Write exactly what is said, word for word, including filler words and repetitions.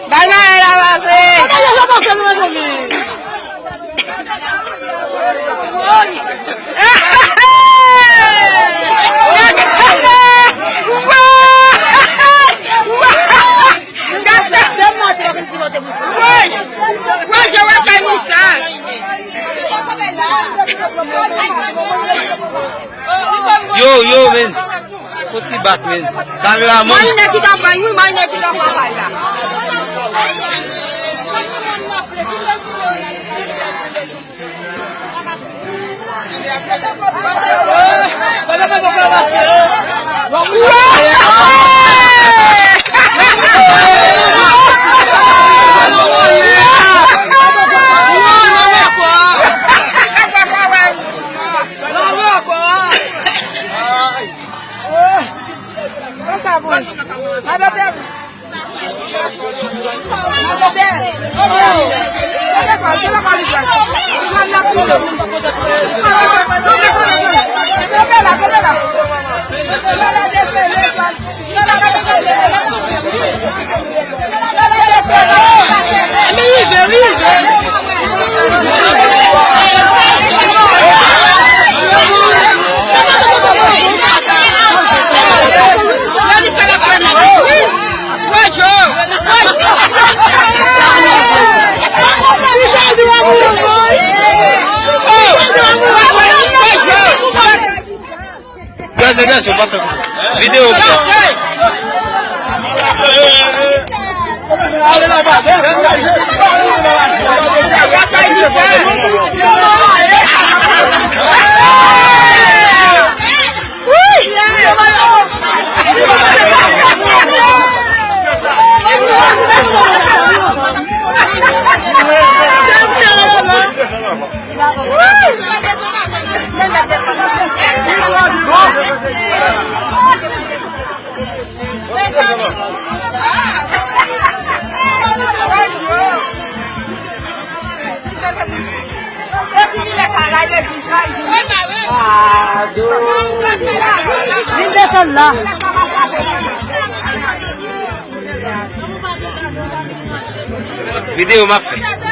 Bay Naël avanse. Bay Naël avanse, nou, mezanmi. Yo, yo, men. Fò ti bat, men. Kameramann. Mwen, nèg ki travay, wi, mwen, nèg ki travay la. Gaze, gaze, w pa fè videyo, bro. Vin desann la. Videyo m ap fè.